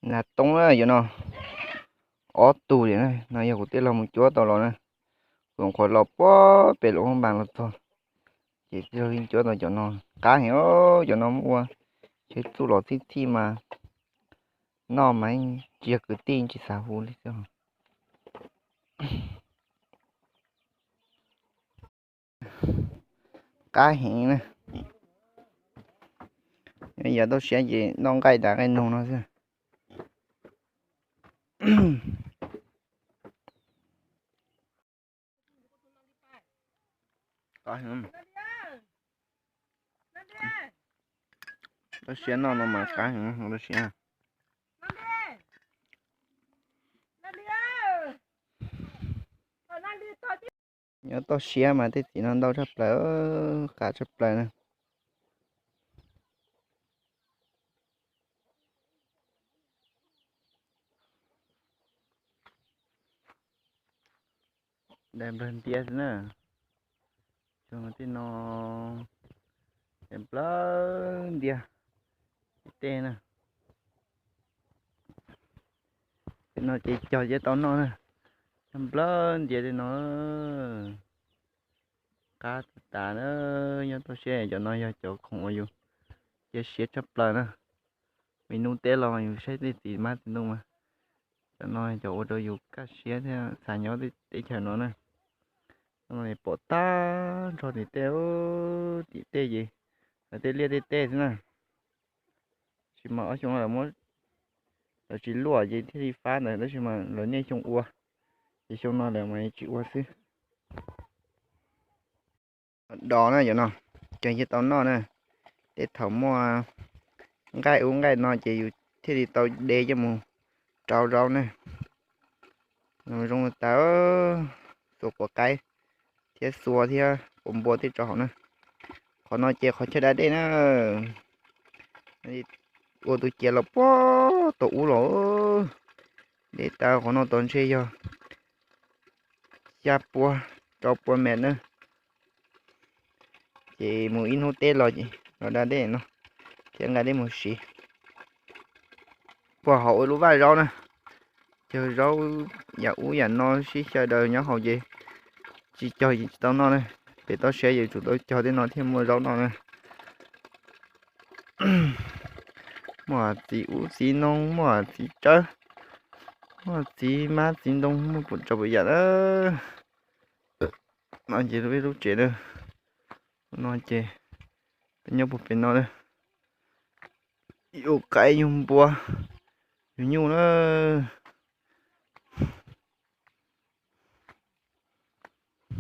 Nas toob na cov no, ob tug li na. No yog kuv tij laug mus cuab tau los na. Kuv qhuav los puag pem lub hoob npas los txog, ces tij laug yeej cuab tau cov no. Qab heev, cov no muaj ua, tsheb txuj los txhij txhij mas noj mas tsis yog kwv tij tsis xav hu li xwb. Qab heev na. Yav toj siab ces noj nqaij dav nqaij noog no xwb. Toj siab noj no mas qab heev toj siab. Nyob toj siab mas tej txiv no ntau tshaj plaws, qab tshaj plaws na. Daim nplawg ntias xwb na. Xyoo tej no daim nplawg ntias tej na. Tej no ces cog ces tau noj na. Nplawg ntias tej no qab tas na. Nyob toj siab cov no yog cov khoom uas yus cia siab tshaj plaws na. Vim hnub teb los yus saib tej txiv hmab txiv ntoo mas cov no cov ua rau yus kaj siab thiab xav nyob teb chaws no na. Pom tag nrho tim tej, tim tej ces lawv tej liaj tej teb xwb na. Tab sis mas ob xyoo no lawv muab, lawv tsis luaj ces thiaj li fab ntawd, tab sis mas lawv niaj xyoo ua, ces xyoo no lawv mas tsis ua xwb. Dos na cov no, cog yeej tau noj na. Tej thaum muaj nqaij ub nqaij no ces yus thiaj li tau de coj mus rau zaub na. Zoo tas, xuas quav qaib thiab xua thiab quav npua tej rau hauv na. Qhov no ces qhov chaw da dej na. Ua tus ciav los puag tom ub los, dej tau qhov no tod ntshe yog xya pua rau pua mev na. Ces mus ib hnub teb los, los da dej no thiab nqa dej mus siv. Puag hauv ua lub vaj zaub na, cog zaub yam ub yam no sib xyaw daws nyob hauv ces tsis cog ces tsis tau noj na. Pem toj siab ces tsum tau cog tej no thiaj muaj zaub noj na. Muaj txiv ub txiv noo, muaj txiv tsawb, muaj txiv hmab txiv ntoo, muaj puas tsav puas yam na. No ces lub, lub tsev na, no ces peb nyob puag pem no na. Yug qaib yug npua, yug nyuj na.